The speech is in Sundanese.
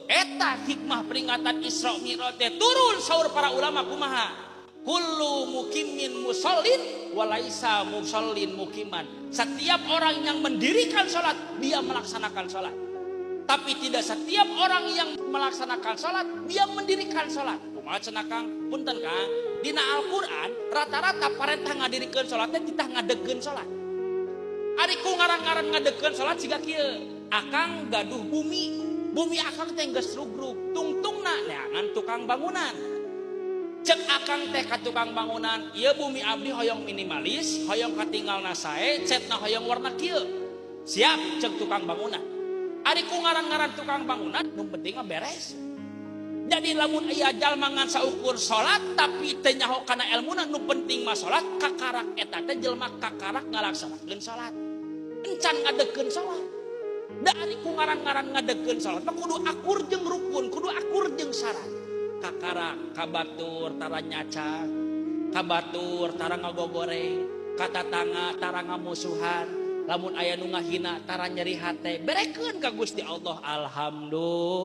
Eta hikmah peringatan Isra Mi'raj teh turun saur para ulama kumaha? Kullu muqimin musallin walaisa musallin muqiman. Setiap orang yang mendirikan sholat, dia melaksanakan sholat. Tapi tidak setiap orang yang melaksanakan sholat, dia mendirikan sholat. Kumaha cenah, Kang? Punten, Kang. Dina Al-Qur'an rata-rata parentah ngadirikeun sholat teh titah ngadegkeun sholat. Ari ku ngaran-ngaran ngadegkeun sholat siga kieu. Akang gaduh bumi, bumi akang teh geus rugrug, tungtungna neangan tukang bangunan. Cek akang teh ka tukang bangunan, "Ieu bumi abdi hoyong minimalis, hoyong katinggalna sae, catna hoyong warna kieu." "Siap," cek tukang bangunan. Ari ku ngaran-ngaran tukang bangunan, nu penting mah beres. Jadi lamun aya jalma ngan saukur salat tapi teu nyaho kana elmuna, nu penting mah salat, kakarak eta teh jelema kakarak ngalaksanakeun salat. Encan ngadegkeun salat. Da ari ku ngaran-ngaran ngadegkeun salat mah kudu akur jeung rukun, kudu akur jeung syarat. Kakarak ka batur tara nyacak, ka batur tara ngagogoreng, ka tatangga tara ngamusuhan, lamun aya nu ngahina tara nyeri hate, berekeun ka Gusti Allah. Alhamdulillah.